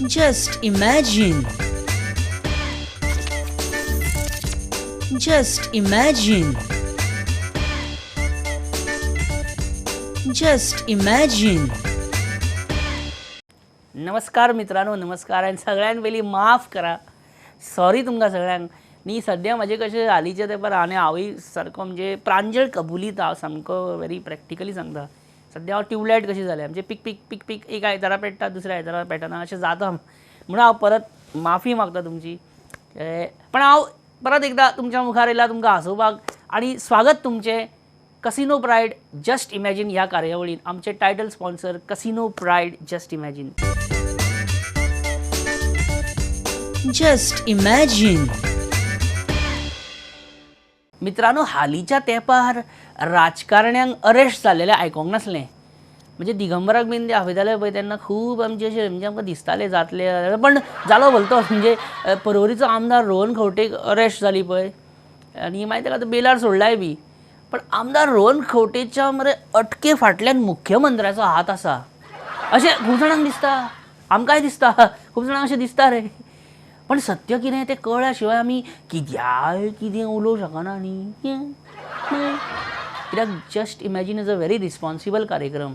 Just imagine. Just imagine. Just imagine. नमस्कार मित्रांनो, नमस्कार आनी सगळ्यान पयलीं माफ करा, सॉरी तुमकां सगळ्यांक. न्ही सद्या म्हजें कशें हालींच्या तेंपार आनी हांवूय सारको म्हणजे प्रांजळ कबुलीत हांव सामको व्हेरी प्रॅक्टिकली सांगता. सद्या हांव ट्युबलायट कशी जाल्या, म्हणजे पीक पीक पीक पीक एक आयतारा पेट्टा, दुसऱ्या आयतारा पेटना, अशें जाता. म्हणून हांव परत माफी मागता तुमची. पण हांव परत एकदां तुमच्या मुखार येयला तुमकां हांसोवपाक आनी स्वागत तुमचें कसिनो प्रायड जस्ट इमॅजीन ह्या कार्यावळीन. आमचे title sponsor Casino Pride Just Imagine. Just imagine. मित्रांनो, हालींच्या तेंपार राजकारण्यांक अरेस्ट जाल्लेलें आयकोंक नासलें. म्हणजे दिगंबराक बीन ते आपयताले पळय तेन्ना खूब आमचे अशें म्हणजे आमकां दिसतालें जातलें, पण जालो भलतो. म्हणजे पर्वरीचो आमदार रोहन खंवटेक अरेस्ट जाली पळय आनी मागीर ताका आतां बेलार सोडलाय बी. पण आमदार रोहन खंवटेच्या मरे अटके फाटल्यान मुख्यमंत्र्याचो हात आसा अशें खूब जाणांक दिसता, आमकांय दिसता, खूब जाणांक अशें दिसता रे. पण सत्य कितें तें कळ्ळ्या शिवाय आमी कित्याय कितें उलोवंक शकना न्ही. कित्याक Just Imagine is a very responsible कार्यक्रम.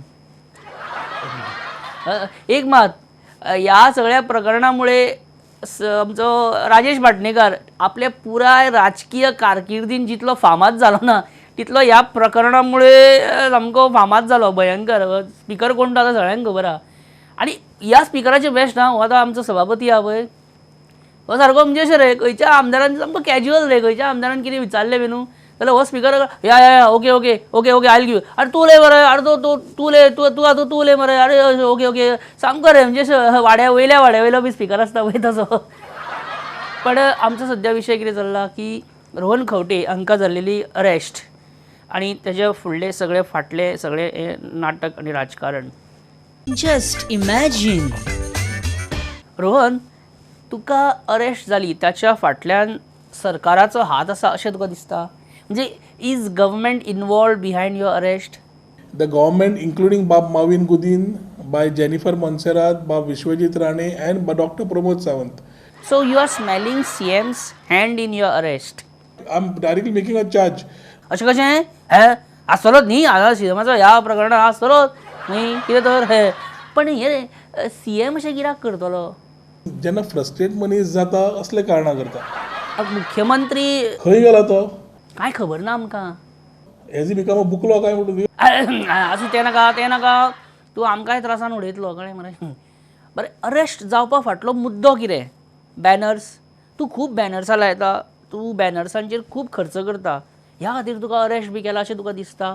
एक मात ह्या सगळ्या प्रकरणा मुळे आमचो राजेश पाटणेकर आपले पुराय राजकीय कारकिर्दीन जितलो फामाद जालो ना तितलो ह्या प्रकरणा मुळे सामको फामाद जालो भयंकर. स्पिकर कोण तो आतां सगळ्यांक खबर आहा. आनी ह्या स्पिकराचें बेस्ट आहा, हो आतां आमचो सभापती आहा पळय, हो सारको म्हणजे अशें रे खंयच्या आमदारान सामको कॅज्युअल रे, खंयच्या आमदारान कितें विचारलें बी न्हू जाल्यार हो स्पिकर या या या okay okay okay okay I'll give, अरे तूं उलय मरे, अरे तूं तूं उलय, तूं तूं आतां तूं उलय मरे, अरे ओके ओके सामको रे. म्हणजे अशें वाड्या वयल्या वाड्या वयलो बी स्पिकर आसता पळय तसो. पण आमचो सद्या विशय कितें चल्ला की रोहन खंवटे हांकां जाल्लेली अरेस्ट आनी तेजे फुडले सगळे फाटले सगळे हे नाटक आनी राजकारण. Just imagine. Rohan, तुका अरेस्ट जाली ताच्या फाटल्यान सरकाराचो हात आसा अशें तुका दिसता? म्हणजे is government involved behind your arrest? The government, including Bab Mauvin Godinho, by Jennifer Monserrate, Bab Vishwajit Rane, and by Dr. Pramod Sawant. So you are smelling CM's hand in your arrest? I'm directly making a charge. अशें कशें? हे आसतलोच न्ही आतां सीएमाचो ह्या प्रकरणान आसतलोच न्ही कितें तर. हे पण हे सीएम अशें कित्याक करतलो? जेन्ना फ्रस्ट्रेट मनीस जाता असले कारणां करता. मुख्यमंत्री खंय गेला तो कांय खबर ना आमकां. हेज बिकम अ बुकलो काय म्हणून. आसूं, तें नाका तें नाका, तूं आमकांय त्रासान उडयतलो कळ्ळें मरे. बरें, अरेस्ट जावपा फाटलो मुद्दो कितें? बॅनर्स, तूं खूब बॅनर्सां लायता, तूं बॅनर्सांचेर खूब खर्च करता, ह्या खातीर तुका अरेस्ट बी केला अशें तुका दिसता?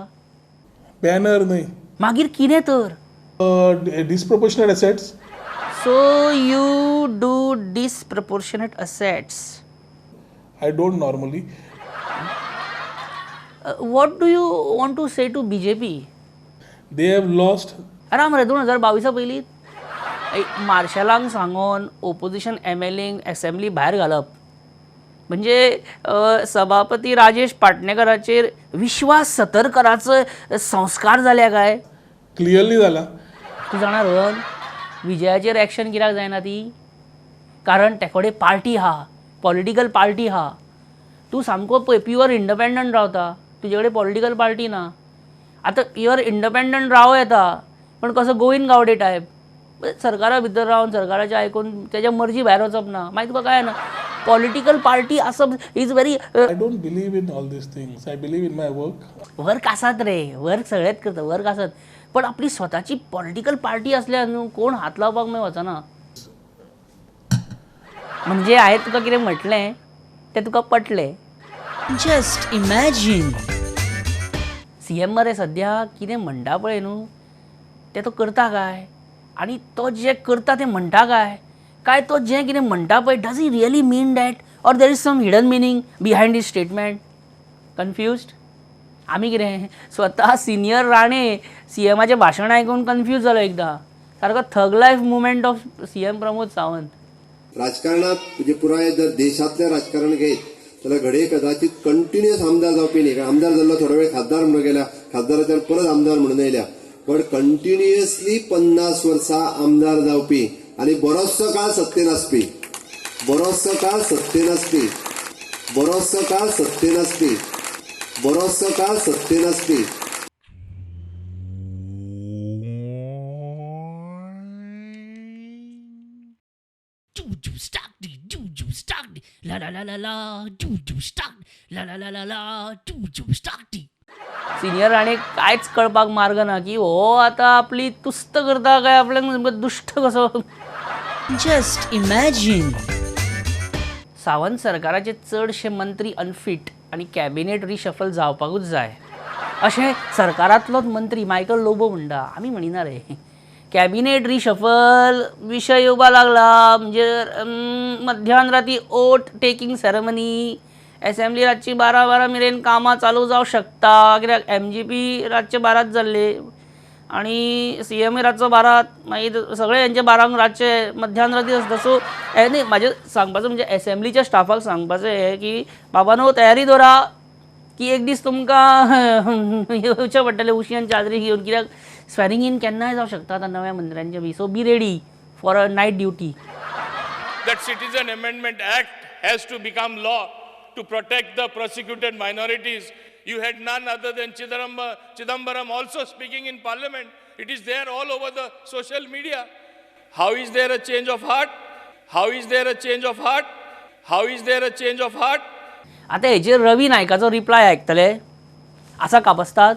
बॅनर न्हय. मागीर कितें तर? Disproportionate assets. So you do disproportionate assets? I don't normally. What do you want to say to BJP? They have lost. आराम रे, 2022 पयलीं मार्शलांक सांगोन ओपोजिशन एम एल एंक एसेंब्ली भायर घालप म्हणजे सभापती राजेश पाटणेकराचेर विश्वास सतरकराचो संस्कार जाल्या काय? क्लियरली जाला. तूं जाणा रोहन, विजयाचेर एक्शन कित्याक जायना ती? कारण ते कडेन पार्टी आहा, पॉलिटिकल पार्टी आहा. तूं सामको पळय प्युअर इंडिपेंडंट रावता, तुजे कडेन पॉलिटिकल पार्टी ना. आतां प्युअर इंडिपेंडंट रावं येता, पण कसो गोविंद गावडे टायप सरकारा भितर रावन सरकाराचें आयकून तेज्या मर्जी भायर वचप ना. मागीर तुका काय ना पॉलिटिकल पार्टी आसप is very. I don't believe in all these things. I believe in my work. Work आसात रे, वर्क सगळेच करता, वर्क आसात, पण आपली स्वताची पॉलिटिकल पार्टी असल्यार न्हू कोण हात लावपाक मागीर वचना. म्हणजे हांवें तुका कितें म्हटलें तें तुका पटलें? Just imagine. CM मरे सद्या कितें म्हणटा पळय न्हू तें तो करता काय, आनी तो जें करता तें म्हणटा काय, काय तो जें कितें म्हणटा पळय does he really mean that or there is some hidden meaning behind his statement? Confused? आमी कितें स्वता सिनियर राणे सीएमाचें भाशण आयकून कन्फ्यूज जालो एकदां. सारको thug life movement of CM Pramod Sawant. राजकारणात म्हणजे पुराय जर देशांतलें राजकारण घेत जाल्यार घडये कदाचित कंटिन्युअस आमदार जावपी न्ही, कारण आमदार जाल्लो थोडो वेळ खासदार म्हणून गेल्या, खासदाराच्यान परत आमदार म्हणून येयल्या, बट कंटिन्युअसली 50 वर्सां आमदार जावपी आनी बरोचसो काळ सत्तेन आसपी, बरोचसो काळ सत्तेन आसपी, बरोचसो काळ सत्तेन आसपी, बरोचसो काळ सत्तेन आसपी. Do stock do do stock la la la la la do do stock la la la la la do do stock. Senior Rane कांयच कळपाक मार्ग ना की हो आतां आपली तुस्त करता काय आपल्याक दुश्ट कसो. Just imagine. Sawant सरकाराचे चडशे मंत्री अनफीट आनी कॅबिनेट रिशफल जावपाकूच जाय अशें सरकारांतलोच मंत्री मायकल लोबो म्हणटा. आमी म्हणिना रे. कॅबिनेट रिशफल विशय येवपा लागला म्हणजे मध्यान राती ओट टेकींग सेरेमनी, एसेंब्ली रातची 12-12 मेरेन कामां चालू जावं शकता कित्याक एमजीपी रातचे 12 जाल्ले आनी सीएमए रातचो 12, मागीर सगळे हेंचे 12 रातचे मध्यान राती आसता. सो हें न्ही म्हाजें सांगपाचें म्हणजे एसेंब्लीच्या स्टाफाक सांगपाचें हें की बाबानो तयारी दवरा की एक दीस तुमकां येवचें पडटलें उशयान चादरी घेवन कित्याक स्वॅरिंग इन केन्नाय जावं शकता आतां नव्या मंत्र्यांचें बी. So be ready for a night duty. That Citizen Amendment Act has to become law to protect the prosecuted minorities. You had none other than Chidambaram also speaking in parliament. It is there all over the social media. How is there a change of heart? How is there a change of heart? How is there a change of heart? आतां हेजेर रवी नायकाचो reply आयकतले. आसा कापस्तात,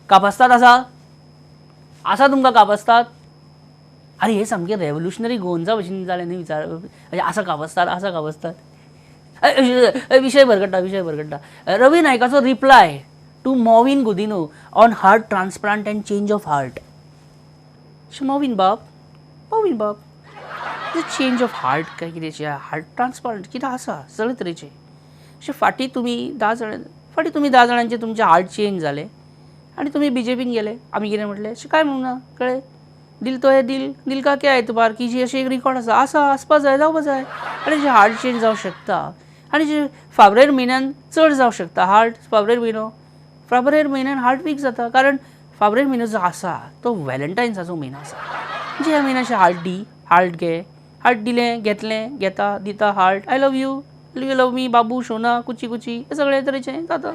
कापस्तात आसा, आसा तुमकां कापस्तात. आरे हे सामकें रेवोल्युशनरी गोवन्सा भशेन जालें न्ही विचार. आसा कापस्तात, आसा कापस्तात. विशय भरगडटा, विशय भरगडटा. रवी नायकाचो reply to Mauvin Godinho on heart transplant and change of heart. Mauvin बाब, मॉविन बाब, चेंज ऑफ हार्ट काय कितें, हार्ट ट्रान्सप्लांट कितें आसा सगळे तरेचे. अशें फाटीं तुमी 10 जाणां, फाटीं तुमी 10 जाणांचे तुमचें हार्ट चेंज जालें आनी तुमी बीजेपीन गेले. आमी कितें म्हटलें अशें कांय म्हणूंक ना, कळ्ळें. दिल तो है दिल, दिल का क्या एतबार की जी अशें एक रिकॉर्ड आसा, आसा आसपा जाय, जावपा जाय. आनी जे हार्ट चेंज जावं शकता आनी जे फेब्रुवारी म्हयन्यान चड जावं शकता हार्ट. फेब्रुवारी म्हयनो, फेब्रुवारी म्हयन्यान हार्ट वीक जाता कारण फेब्रुवारी म्हयनो जो आसा तो वेलेंटायन्साचो म्हयनो आसा. म्हणजे ह्या म्हयन्याचे हार्ट दी, हार्ट घे, हार्ट दिलें, घेतलें, घेता, दिता heart, I love you, you love me, बाबू, शोना, कुची कुची, हे सगळे तरेचें जाता.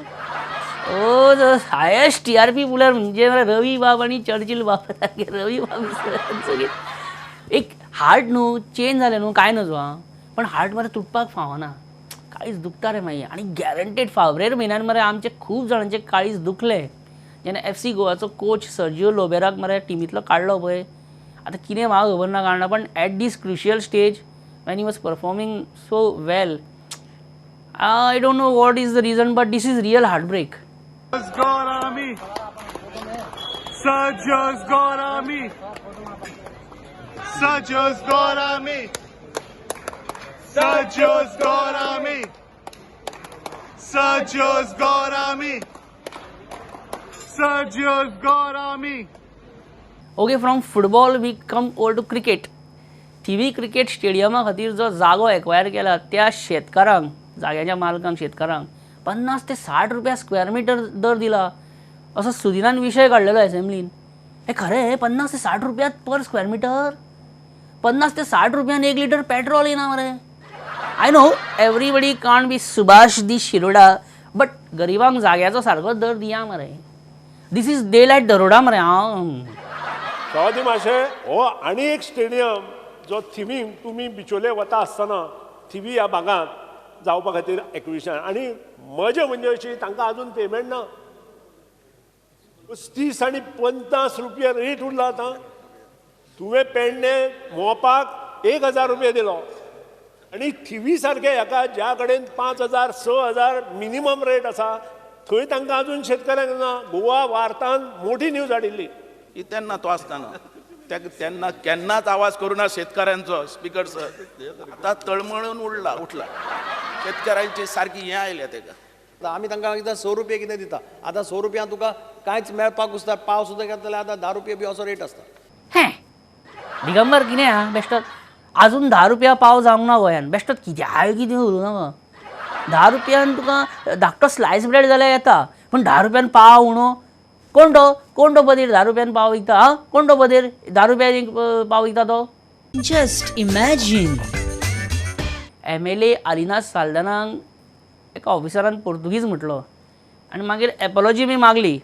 ओ हायेस्ट टीआरपी पुलर म्हणजे रवी बाब आनी चर्चिल बाब. रवी बाब एक हार्ट न्हू चेंज जालें न्हू कांय नजो आं, पण हार्ट मरे तुटपाक फावना, काळीज दुखता रे मागीर. आनी गॅरंटेड फेब्रुवारी म्हयन्यान मरे आमचे खूब जाणांचे काळीज दुखलें जेन्ना एफसी गोवाचो कोच सर्जिओ लोबेराक मरे टिमींतलो काडलो पळय. आतां कितें म्हाका खबर ना काडना, पण at this crucial stage when he was performing so well, I don't know what is the reason, but this is real heartbreak. Sergio's got on me. Sergio's got on me. Sergio's got on me. Sergio's got on me. Sergio's got on me. Okay, from football we come over to cricket. Thivim cricket स्टेडियमा खातीर जो जागो acquire केला त्या शेतकारांक, जाग्याच्या मालकांक, शेतकारांक 50 ते 60 रुपया square metre दर दिला असो सुदिनान विशय काडलेलो एसेंब्लीन. हें खरें? 50 ते 60 रुपया पर स्क्वेअर मिटर? 50 ते 60 रुपयान 1 लिटर पेट्रोल येना मरे. I know everybody can't be Subhash D Shiroda, but गरिबांक जाग्याचो सारको दर दिया मरे. This is day light दरोडा मरे. हांव सवादी माशे हो आनी एक स्टेडियम जो थिवी तुमी बिचोले वता आसतना थिवी ह्या भागांत जावपा खातीर एक्विजिशन. आनी मजा म्हणजे अशी तांकां आजून पेमेंट ना. 30 आनी 50 रुपया रेट उरला. आतां तुवें पेडणे मोपाक 1000 रुपया दिलो आनी थिवी सारके हेका ज्या कडेन 5000 6000 मिनिमम रेट आसा थंय तांकां आजून शेतकऱ्यांक ना. गोवा वार्तान मोठी न्यूज हाडिल्ली की तेन्ना तो आसतना तेन्ना केन्नाच आवाज करूना शेतकऱ्यांचो स्पीकर सर. आतां तळमळून उडला उठला शेतकऱ्यांची सारकी हें आयल्या तेका. आमी तांकां एकदां 100 रुपये कितें दिता, आतां 100 रुपया तुका कांयच मेळपाक उरता. पाव सुद्दां घेतले जाल्यार आतां 10 रुपये बी असो रेट आसता. हें दिगंबर कितें आं बेश्टोच आजून 10 रुपया पाव जावंक ना गोंयान. बेश्टोच कित्याक कितें उलोवं नाका. 10 रुपयान तुका धाकटो स्लायस ब्रेड जाल्यार येता, पूण 10 रुपयान पाव उणो. कोण तो, कोण तो बदीर 10 रुपयान पाव विकता? आं, कोण तो बदीर 10 रुपयान पाव विकता तो? Just imagine. MLA Alina साल्दानाक एका ऑफिसरान पोर्तुगीज म्हटलो आनी मागीर एपोलॉजी बी मागली,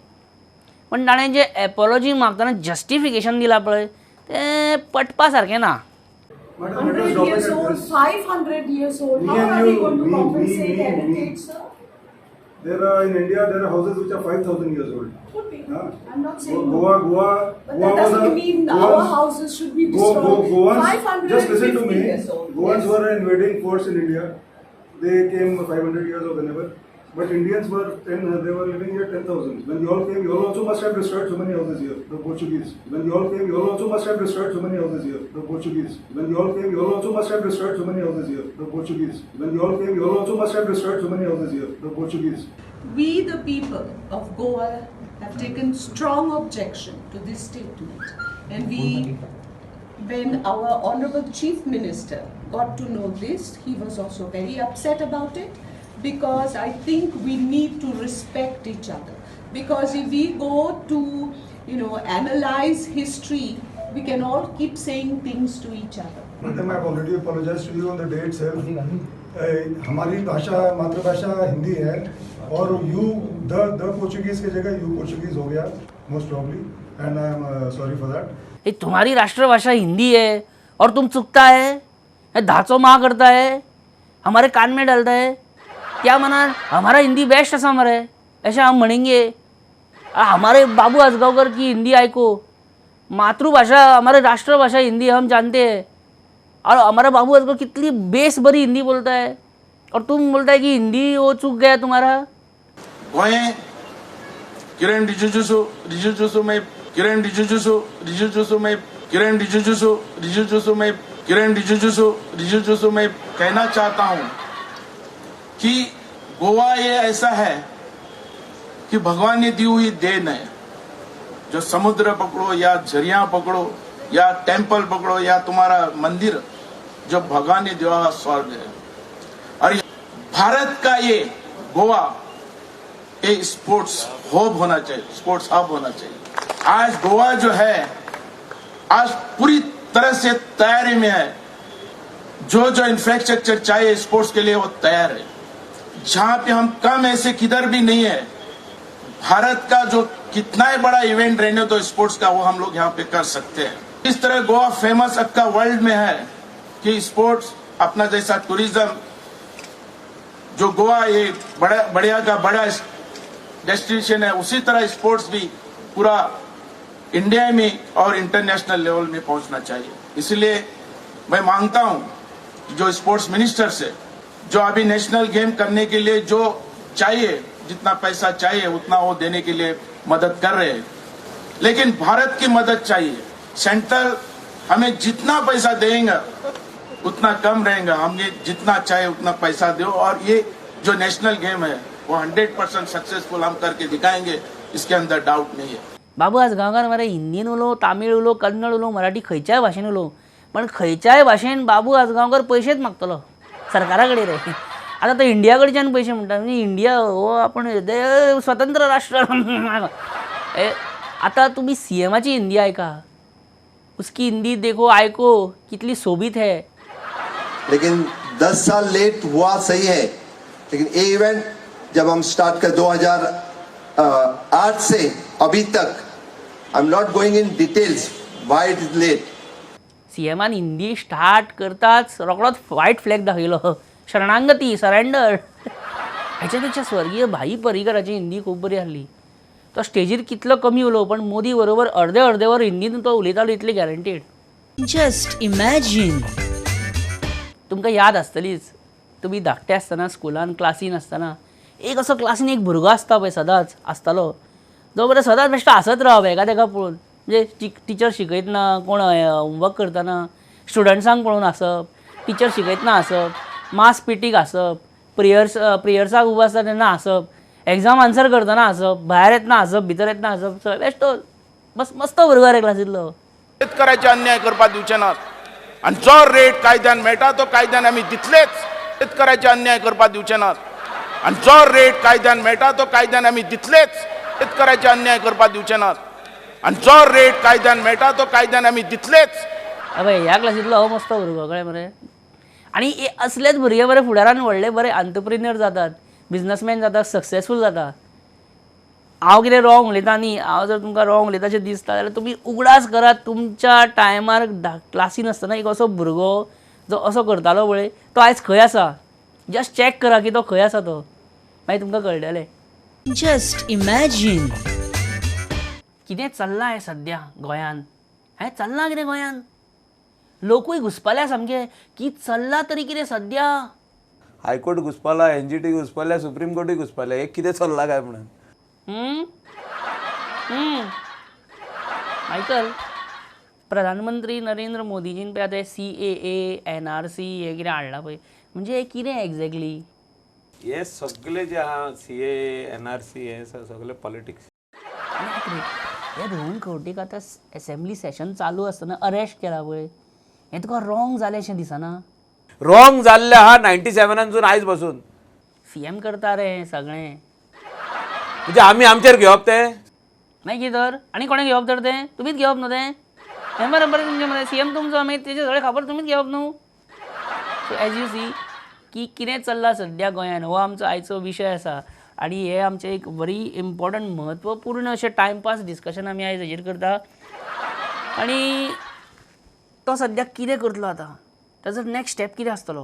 पण ताणें जें एपोलॉजी मागतना जस्टिफिकेशन दिलां पळय तें पटपा सारकें ना. 100 years old, 500 years old. Me How and are we you, going to me, compensate me, me, heritage, sir? There are in India there are houses which are 5,000 years old. Could be. Huh? I'm not saying Goa, no. Goa, But Goa that was doesn't a, mean Goans, our houses should be Go, Go, destroyed. Goans, just listen to 550 me. years old. Goans Yes. were an invading force in India. They came 500 years or whenever. But Indians were 10, they were living here 10,000. When you all came, you all also must have destroyed so many houses here. The Portuguese. When you all came, you all also must have destroyed so many houses here. The Portuguese. When you all came, you all also must have destroyed so many houses here. The Portuguese. When you all came, you all also must have destroyed so many houses here. The Portuguese. We, the people of Goa, have taken strong objection to this statement. And we, when our Honorable Chief Minister got to know this, he was also very upset about it, because I think we need to respect each other. Because if we go to, analyze history, we can all keep saying things to each other. Madam, I've already apologized to you on the day itself. हमारी भाषा, मातृभाषा हिंदी है और you the Portuguese की जगह you Portuguese हो Gaya most probably, and I am sorry for that. ये तुम्हारी राष्ट्रभाषा हिंदी है और तुम चुकता है, हे धाचो मा करता है, हमारे कान में डालता है. क्या मना हमारा हिंदी बेस्ट असा मरे, ऐसे हम म्हणेंगे. हमारे बाबू आजगांवकर की हिंदी ऐको, मातृभाषा हमारे राष्ट्रभाषा हिंदी हम जानते हैं, और हमारा बाबू आजगांव कितनी बेस बरी हिंदी बोलता है और तुम बोलता है कि हिंदी वो चूक गया तुम्हारा. गोंय किरण रिजिजू रिजिजू में किरण रिजिजू रिजिजू में किरण रिजिजू रिजिजू में किरण रिजिजू रिजिजू में कहना चाहता हूं कि गोवा ये ऐसा है कि भगवान ने दी हुई then है. जो समुद्र पकड़ो या झरिया पकड़ो या टेम्पल पकड़ो या तुम्हारा मंदिर, जो भगवान ने दिया हुआ स्वर्ग है. और भारत का ये गोवा ये स्पोर्ट्स हब होना चाहिए, स्पोर्ट्स हब होना चाहिए. आज गोवा जो है आज पूरी तरह से तैयारी में है. जो जो इंफ्रास्ट्रक्चर चाहिए स्पोर्ट्स के लिए वो तैयार है. जहां पे हम कम ऐसे किधर भी नहीं है. भारत का जो कितना ही बड़ा इवेंट रहने तो स्पोर्ट्स का वो हम लोग यहाँ पे कर सकते हैं. इस तरह गोवा फेमस अक्का वर्ल्ड में है कि स्पोर्ट्स अपना जैसा टूरिज्म जो गोवा ये बड़ा बढ़िया का बड़ा डेस्टिनेशन है, उसी तरह स्पोर्ट्स भी पूरा इंडिया में और इंटरनेशनल लेवल में पहुंचना चाहिए. इसलिए मैं मांगता हूं जो स्पोर्ट्स मिनिस्टर से जो अभी नेशनल गेम करने के लिए जो चाहिए, जितना पैसा चाहिए उतना वो देने के लिए मदद कर रहे हैं, लेकिन भारत की मदद चाहिए. सेंट्रल हमें जितना पैसा देंगे उतना कम रहेगा. हमने जितना चाहे उतना पैसा दो और ये जो नेशनल गेम है वो 100% सक्सेसफुल हम करके दिखाएंगे, इसके अंदर डाउट नहीं है. बाबू आजगांवकार मरे हिंदीन उलोवं, तामीळ उलोवं, कन्नड उलोवं, मराठी खंयच्याय भाशेन उलोवं, पण खंयच्याय भाशेन बाबू आजगांवकर पयशेच मागतलो सरकारा कडेन रे. आतां तो इंडिया कडच्यान पयशे म्हणटा, म्हणजे इंडिया हो आपण स्वतंत्र राष्ट्र. आतां तुमी सीएमाची हिंदी आयका, उसकी हिंदी देखो आयको कितली सोबीत है. लेकिन 10 साल लेट हुआ सही है, लेकिन ये इवेंट जब हम स्टार्ट कर 2008 से अभी तक, I am not going in details why it is late. सीएमान Hindi start करताच रोकडोच व्हायट फ्लॅग दाखयलो, शरणांगती सरेंडर. हाच्या पेक्षा स्वर्गीय भाई पर्रीकराची हिंदी खूब बरी आसली. तो स्टेजीर कितलो कमी उलोवं पण मोदी बरोबर अर्दे अर्दे वर हिंदीन तो उलयतालो इतली गॅरंटीड. Just imagine. तुमकां याद आसतलीच, तुमी धाकटे आसतना स्कुलान क्लासीन आसतना एक असो क्लासीन एक भुरगो आसता पळय, सदांच आसतालो, जो बरें सदांच बेश्टो हांसत रावप एका तेका पळोवन. म्हणजे टिचर शिकयतना कोण होमवर्क करतना स्टुडंट्सांक पळोवन हांसप, टिचर शिकयतना हांसप, मास पिटीक हांसप, प्रेयर्साक उबो आसता तेन्ना हांसप, एग्जाम आन्सर करतना हांसप, भायर येतना हांसप, भितर येतना हांसप, सगळें बेश्टो बस मस्त भुरगो रे क्लासींतलो. शेतकऱ्याचे अन्याय करपाक दिवचे नात आनी जो रेट कायद्यान मेळटा तो कायद्यान आमी दितलेच. शेतकऱ्याचे अन्याय करपाक दिवचे नात आनी जो रेट कायद्यान मेळटा तो कायद्यान आमी दितलेच. शेतकऱ्याचे अन्याय करपाक दिवचे नात आनी जो रेट कायद्यान मेळटा तो कायद्यान आमी दितलेच. अबे ह्या क्लासींतलो हो मस्त भुरगो, कळ्ळें मरे. आनी असलेच भुरगे बरे फुडारान व्हडले बरे आंतरप्रिन्यर जातात, बिजनसमॅन जातात, सक्सेसफूल जाता. हांव कितें रॉंग उलयता न्ही, हांव जर तुमकां रॉंग उलयता अशें दिसता जाल्यार तुमी उगडास करात तुमच्या टायमार क्लासीन आसतना एक असो भुरगो जो असो करतालो पळय तो आयज खंय आसा. जस्ट चॅक करा की तो खंय आसा तो, मागीर तुमकां कळटलें. Just imagine. कितें चल्लां हें सद्या गोंयान, हें चल्लां कितें गोंयान, लोकूय घुसपाल्या सामके की चल्लां तरी कितें सद्या. हायकोर्ट घुसपाला, एनजीटी घुसपाल्या, सुप्रीम कोर्टूय घुसपाल्या, हे कितें चल्लां काय म्हणून. मायकल, प्रधानमंत्री नरेंद्र मोदीजीन पळय आतां CAA NRC हें कितें हाडलां पळय, म्हणजे हें कितें एग्जॅक्टली? हे सगळे जे आहा CAA NRC हे सगळे पॉलिटिक्स. हे रोहन खंवटेक आतां एसेंब्ली सेशन चालू आसतना अरेस्ट केला पळय, हें तुका रॉंग जालें अशें दिसना? रॉंग जाल्लें आहा 97 आयज बसून. CM करता रे हें सगळें. म्हणजे आमी आमचेर घेवप तें? मागीर कितें तर, आनी कोणें घेवप तर तें? तुमीच घेवप न्हू तें. हें बरें तुमचें मरे, CM तुमचो, मागीर तेजें सगळें खबर तुमीच घेवप न्हू. सो एज you see की कितें चल्लां सद्या गोंयान हो आमचो आयचो विशय आसा. आनी हे आमचें एक व्हरी इम्पॉर्टंट म्हत्वपूर्ण अशें टायमपास डिस्कशन आमी आयज हेजेर करता. आनी तो सद्याक कितें करतलो आतां, ताजो नॅक्स्ट स्टेप कितें आसतलो,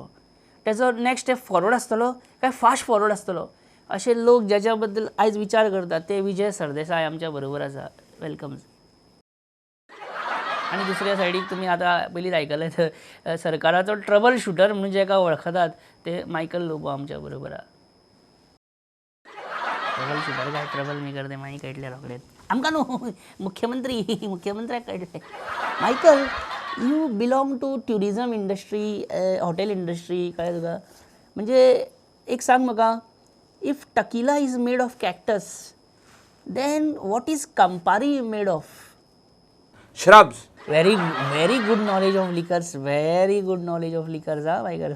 ताजो नॅक्स्ट स्टेप फॉरवर्ड आसतलो काय फास्ट फॉरवर्ड आसतलो, अशे लोक ज्याच्या बद्दल आयज विचार करतात ते विजय सरदेसाय आमच्या बरोबर आसा. Welcome. आनी दुसऱ्या सायडीक तुमी आतां पयलींच आयकलें तर सरकाराचो ट्रबल शुटर म्हणून जेका वळखतात ते मायकल लोबो आमच्या बरोबर आसा. ट्रबल शुटर काय ट्रबल मेकर ते मागीर कळटलें रोखडेंच आमकां न्हू, मुख्यमंत्री मुख्यमंत्र्याक कळटलें. Michael, you belong to tourism industry, hotel industry, कळ्ळें तुका? म्हणजे एक सांग म्हाका, if tequila is made of cactus, then what is Campari made of? Shrubs. Very very good knowledge of liquors, very good knowledge of liquors. हा Michael,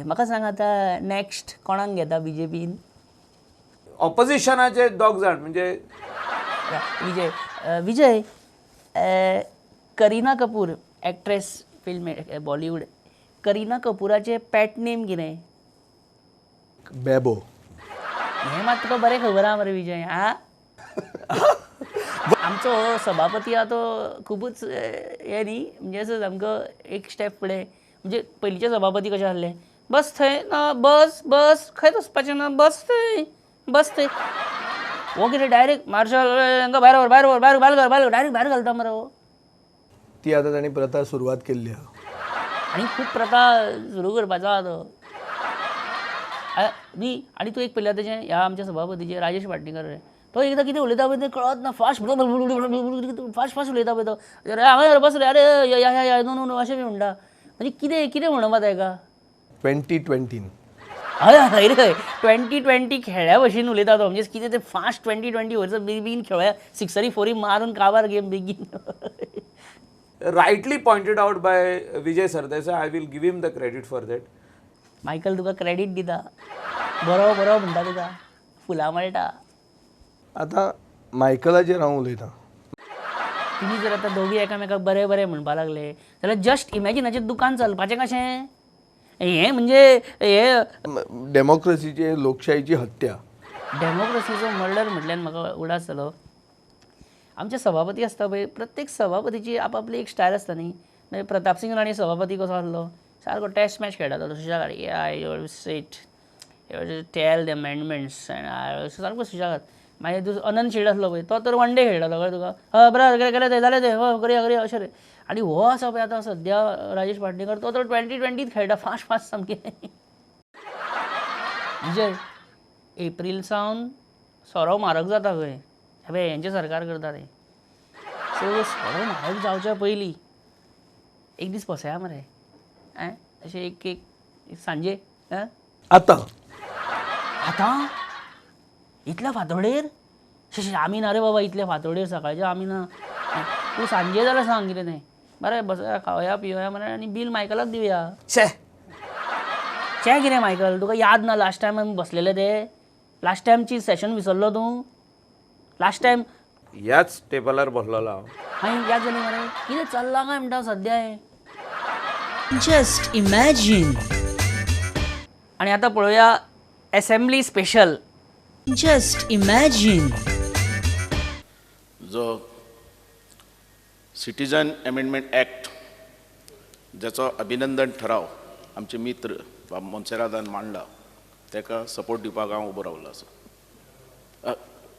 म्हाका सांग आतां नॅक्स्ट कोणाक घेता बीजेपीन? ऑपोजिशनाचे दोग जाण म्हणजे Vijay. Vijay, Kareena Kapoor actress film Bollywood, Kareena कपूराचें pet name कितें? बेबो. हें मात तुका बरें खबर आहा मरे विजय. हा आमचो हो सभापती आहा तो खुबूच हें न्ही, म्हणजे असो सामको एक स्टेप फुडें. म्हणजे पयलींचे सभापती कशे आसले, बस थंय ना, बस बस खंय वचपाचें ना, बस थंय बस थंय. हो कितें डायरेक्ट मार्शल हांकां भायर व्हर, भायर व्हर, भायर भायर घाल, भायर डायरेक्ट भायर घालता मरे हो. ती आतां तांणी प्रथा सुरवात केल्ली आहा आनी खूब प्रथा सुरू करपाचो आहा तो. न्ही, आनी तूं एक पळयला तेजें, ह्या आमच्या सभापतीचें राजेश पाटणेकर रे, तो एकदां कितें उलयता पळय तें कळत ना, फास्ट फास्ट फास्ट उलयता पळय तो. हांगा बस रे, अरे या या या नो नो नो अशें बी म्हणटा. म्हणजे कितें कितें म्हणप आतां हेका? 2020 हय हय रे, 2020 खेळ्या भशेन उलयता तो. म्हणजे कितें तें फास्ट 2020 वयरचो बेगीन खेळया, सिक्सरी फोरी मारून काबार गेम बेगीन. Rightly pointed out by Vijay Sardesai, I will give him the credit for that. Michael तुका क्रेडीट दिता, बरो बरो म्हणटा तुका, फुलां मेळटा. आतां मायकलाचेर हांव उलयतां. तुमी जर आतां दोगी एकामेकाक बरें बरें म्हणपाक लागले जाल्यार जस्ट इमॅजिनाचें दुकान चलपाचें कशें? हें म्हणजे हे डेमोक्रेसीचे, लोकशाहीची हत्या. डेमोक्रेसीचो मर्डर म्हटल्यान म्हाका उडास जालो. आमचे सभापती आसता पळय, प्रत्येक सभापतीची आपआपली एक स्टायल आसता न्ही. मागीर प्रताप सिंग राणे सभापती कसो आसलो, सारको टेस्ट मॅच खेळटालो तो सुशेगाद. I sit tell the amendments and सारको सुशेगाद. मागीर दुसरो अनंत शेट आसलो पळय, तो तर वन डे खेळटालो, कळ्ळें तुका? हय बरें केलें तें जालें तें, हय करया करया अशें रे. आनी हो आसा पळय आतां सद्या राजेश पाटणेकर, तो तर 2020 खेळटा फास्ट फास्ट सामकें. विजय, एप्रील सावन सोरो म्हारग जाता खंय, हें हेंचें सरकार करता तें. सो सोरो म्हारग जावच्या पयलीं एक दीस बसया मरे, अशें एक एक सांजे. आतां आतां इतल्या फांतोडेर? शे आमी ना रे बाबा इतल्या फांतोडेर सकाळचे आमी ना. तूं सांजे जाल्यार सांग कितें तें. बरें बसया, खावया पिवया मरे, आनी बील मायकलाक दिवया. शे शे कितें मायकल, तुका याद ना लास्ट टायम आमी बसलेले ते? लास्ट टायमची सेशन विसरलो तूं? Last time ह्याच टेबलार बसलेलो हांव. हांवें याद जाली मरे, कितें चल्लां काय म्हणटा सद्या हें. Just imagine. आनी आतां पळोवया एसेंब्ली स्पेशल. Just imagine. जो सिटीजन अमेंडमेंट ॲक्ट ज्याचो अभिनंदन ठराव आमचे मित्र बाब मोन्सेरादान मांडला ताका सपोर्ट दिवपाक हांव उबो रावलो आसा.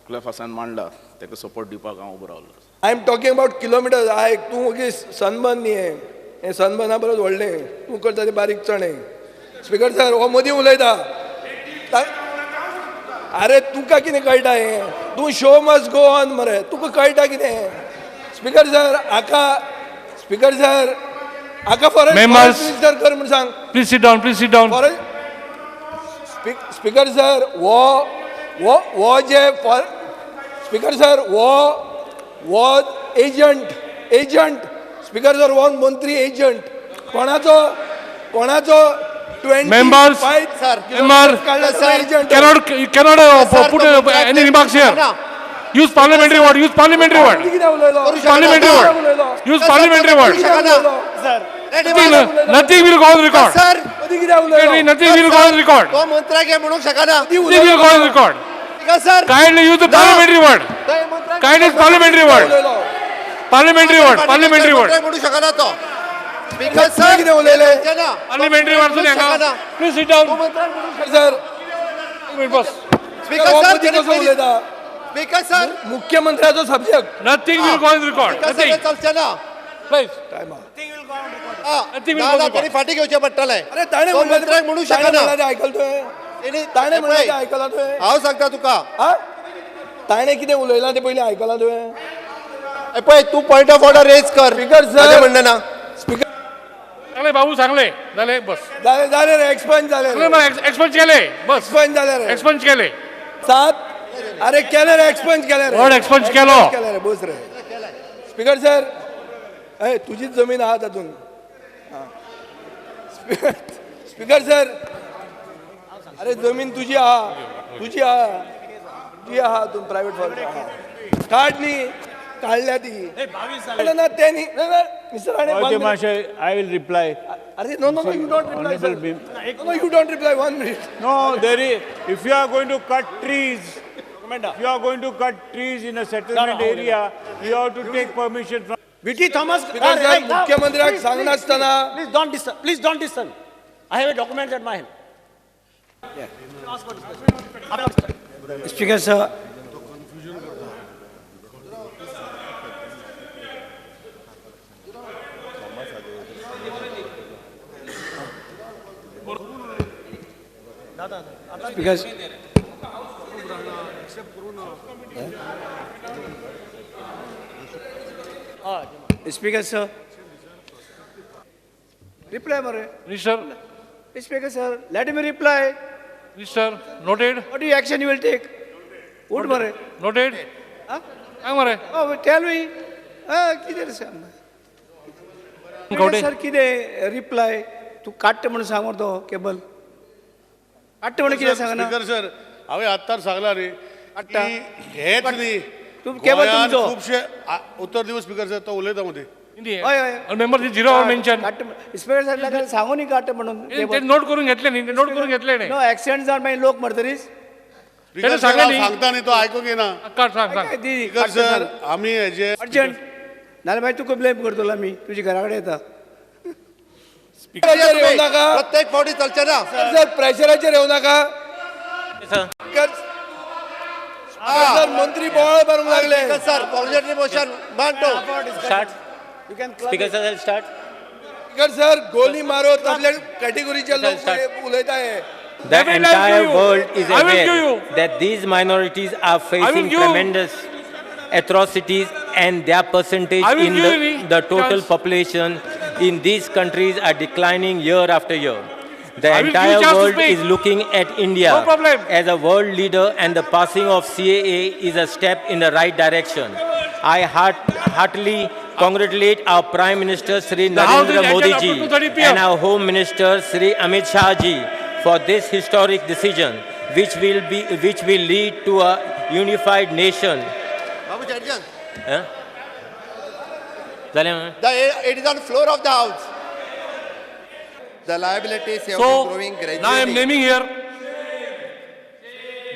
क्लेफासान मांडला ताका सपोर्ट दिवपाक हांव उबो रावलो. I am talking about kilometres. आयक तूं ओगी सनबर्न न्ही हें, हें सनबर्ना परस व्हडलें, तूं करता तें बारीक चणें. स्पिकर सर हो मदीं उलयता. अरे तुका कितें कळटा हें? तूं शो मस्ट गो ऑन मरे, तुका कळटा कितें? स्पिकर सर हाका, स्पिकर सर हाका फॉरेन मिनिस्टर कर म्हूण सांग. Please sit down, please sit down. Foreign speaker sir हो हो हो जे फॉर स्पिकर सर हो हो एजंट एजंट स्पिकर सर हो मंत्री एजंट कोणाचो कोणाचो Members, member, cannot, you cannot put any remarks here. Use parliamentary word. Use parliamentary word. Parliamentary word. Use parliamentary word. Nothing will go on record. Sir, nothing will go on record. Nothing will go on record. Kindly use the parliamentary word. Kindly use parliamentary word. Parliamentary word. Parliamentary word. Speaker sir, parliamentary word. Please sit down. Sir, boss. Speaker sir, speaker sir, मुख्यमंत्र्याचो subject. Nothing will go on record. Nothing. Please. Nothing will go on record. फाटी घेवचें पडटलें. अरे ताणें म्हणू शकना. आयकल तुवें? ताणें म्हणलें आयकलां तुवें? हांव सांगता तुका. ताणें कितें उलयलां तें पयलीं आयकलां तुवें? पळय तूं पॉयंट ऑफ ऑर्डर रेज कर. स्पिकर सर म्हणणें ना. स्पिकर सांगले बाबू, सांगले जाले बस जाले जाले रे, एक्सपंज जाले, एक्सपंज केले बस, एक्सपंज जाले रे, एक्सपंज केले सात. अरे केले रे, एक्सपंज केले रे, वर्ड एक्सपंज केलो केले रे, बस रे. स्पिकर सर ए तुझीच जमीन आहा तातूंत. स्पिकर सर अरे जमीन तुझी आहा, तुझी आहा, तुझी आहा, तूं प्रायव्हेट फॉरेस्ट आहा. काड न्ही, काडल्या ती ना ते न्ही. Mister Rane, I will reply. अरे no no no, you don't reply sir. No you don't reply. 1 minute. No, there is, if you are going to cut trees, if you are going to cut trees in a settlement area, you have to take permission from VT Thomas. मुख्यमंत्र्याक सांगनासतना. Please don't disturb, please don't disturb. I have a document at my hand. Speaker sir, because Speaker sir, reply mare. Minister. Speaker sir, let me reply. Minister, noted. What action you will take? What mare? Noted. Huh? Mare. Oh, tell me. Ah, कितें sir? Speaker sir, कितें reply? तू काडटा म्हणून सांग मरे तो cable. काडटा म्हणून कितें सांगना? स्पीकर सर, हांवें आत्तार सांगला न्ही की हेच न्ही तूं केबल तुमचो खुबशे उत्तर दिवं स्पीकर सर, तो उलयता मदीं. हय हय. मेंबर झिरो वर मेन्शन. स्पीकर सर सांगू न्ही काडटा म्हणून. ते नोट करून घेतले न्ही, ते नोट करून घेतले न्ही. नो एक्सिडंट जावन मागीर लोक मरतरीच. सांगता न्ही तो आयकूंक येना. स्पीकर सर, आमी हेजे अर्जंट नाल्यार मागीर तुका ब्लेम करतलो आमी, तुज्या घरा कडेन येता. प्रत्येक फावटी चलचें ना सर, प्रेशराचेर येवं नाका. सर मंत्री बोवाळ मारूंक लागले. सर, पॉलिटरी मोशन मांडतो. Speaker sir, start. Speaker sir, गोली मारो तसले कॅटेगरीचे लोक उलयता हे. The entire world is aware that these minorities are facing tremendous atrocities and their percentage in the total population in these countries are declining year after year. The entire world is looking at India as a world leader, and the passing of CAA is a step in the right direction. I heartily congratulate our Prime Minister Shri Narendra Modi ji and our Home Minister Shri Amit Shah ji for this historic decision, which will lead to a unified nation adjourn. जालें. It is on floor of the house. The liabilities have been growing gradually. Now I am naming here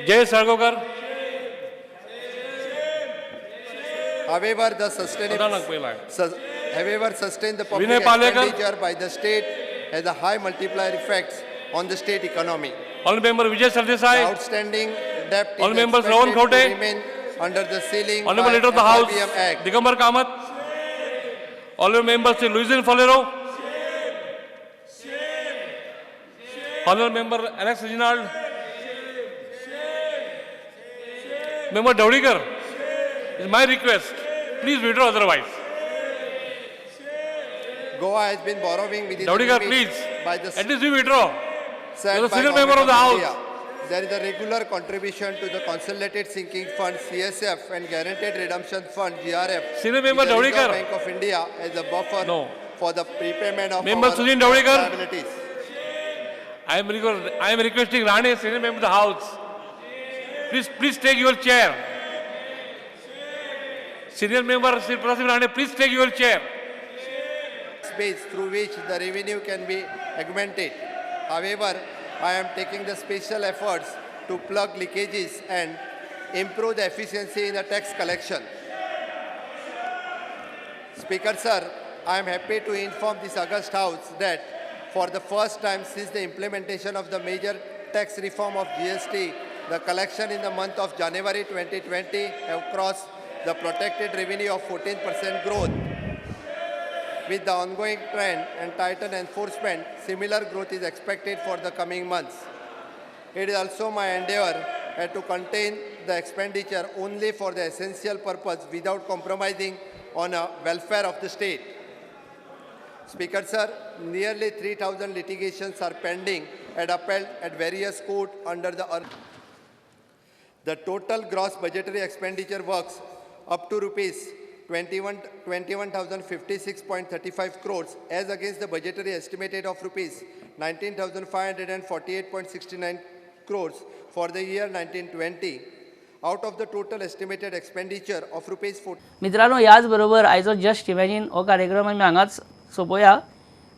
Jay Salgaonkar. However, the sustain the public expenditure by the state has a high multiplier effects on the state economy. Honorable member Vijay Sardesai. The outstanding debt is Honorable members Rohan expected to Khaunte. remain under the ceiling Honorable by Leader of the House FIBM Act. Digambar Kamat. Honorable member Sri Luizinho Faleiro. Honorable member Alex Reginald. Member Dhavalikar. It's my request. Please withdraw otherwise. Goa has been borrowing within the Dhavalikar, limit please. by the At least you withdraw. set You are the by senior member of the Government House. India. There is a regular contribution to the Consolidated Sinking Fund CSF and Guaranteed Redemption Fund GRF. Senior member with the Reserve Dhavalikar. Bank of India as a buffer for the prepayment of Member our Sudin Dhavalikar. liabilities. I am requesting Rane, senior member of the House. Please take your chair. Senior member Sri Pratap Rane, please take your chair. Space through which the revenue can be augmented. However, I am taking the special efforts to plug leakages and improve the efficiency in the tax collection. Speaker sir, I am happy to inform this august house that for the first time since the implementation of the major tax reform of GST, the collection in the month of January 2020 have crossed the protected revenue of 14% growth. With the ongoing trend and tightened enforcement, similar growth is expected for the coming months. It is also my endeavor to contain the expenditure only for the essential purpose without compromising on the welfare of the state. Speaker sir, nearly 3,000 litigations are pending and upheld at various courts under the The total gross budgetary expenditure works up to rupees 21,056.35 crores as against the budgetary estimated of rupees 19,548.69 crores for the year 1920. Out of the total estimated expenditure of rupees 4. मित्रांनो, याचबरोबर आयचो just imagine हो कार्यक्रम आमी हांगाच सोंपोया.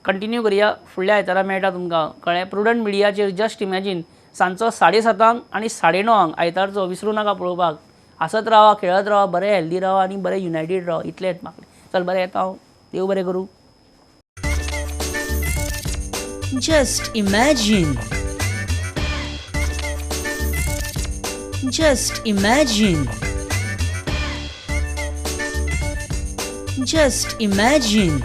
Continue करुया फुडल्या आयतारा मेळटा तुमकां. कळ्ळें? प्रुडंट मिडियाचेर जस्ट इमॅजीन सांजचो 7:30 आनी 9:30 आयतारचो विसरूं नाका पळोवपाक. आसत रावा, खेळत रावा, बरें हेल्दी रावा आनी बरें युनायटेड रावा. इतलेंच म्हाका. चल बरें येता हांव. देव बरें करूं. Just imagine. Just imagine. Just imagine.